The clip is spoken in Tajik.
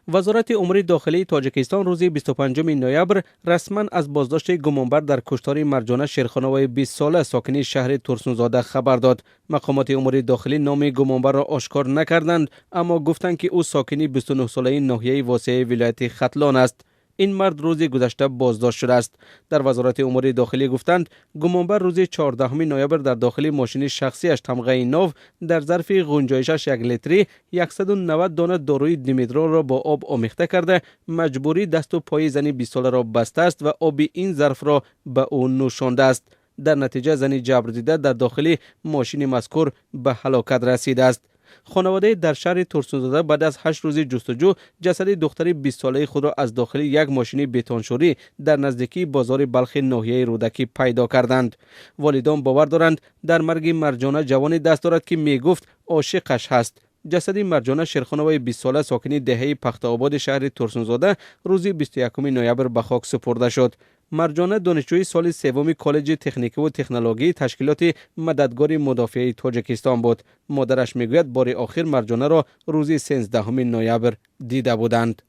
Вазорати умури дохилии Тоҷикистон рӯзи 25 ноябр расман аз боздошти гумонбар дар куштори Марҷона Шерхоноваи 20-сола, сокини шаҳри Турсунзода, хабар дод. Мақомоти умури дохилӣ номи гумонбарро ошкор накарданд, аммо гуфтанд, ки ӯ сокини 29-солаи ноҳияи Восеи вилояти Хатлон аст. Ин мард рӯзи гузашта боздошт шудааст. Дар Вазорати умури дохилӣ гуфтанд, гумонбар рӯзи 14 ноябр дар дохили мошини шахсиаш тамғаи Нов дар зарфи гунҷоишаш 1 литрӣ 190 дона доруи димедролро бо об омехта карда, маҷбурӣ дасту пои зани 20-соларо бастааст ва оби ин зарфро ба ӯ нӯшондааст. Дар натиҷа зани ҷабрдида дар дохили мошини мазкур ба ҳалокат расидааст. Хонаводаи дар шаҳри Турсунзода баъд аз 8 рӯзи ҷустуҷӯ ҷасади духтари 20-солаи худро аз дохили як мошини бетоншӯрӣ дар наздикии бозори Балхи ноҳияи Рӯдакӣ пайдо карданд. Волидон бовар доранд, дар марги Марҷона ҷавоне даст дорад, ки мегуфт, ошиқаш ҳаст. Ҷасади Марҷона Шерхоноваи 20-сола, сокини деҳаи Пахтаободи шаҳри Турсунзода, рӯзи 21 ноябр ба хок супурда шуд. Марҷона донишҷӯи соли севуми коллеҷи техникиву технологии ташкилоти Мададгори мудофиаи Тоҷикистон буд. Модараш мегӯяд, бори охир Марҷонаро рӯзи 13 ноябр дида буданд.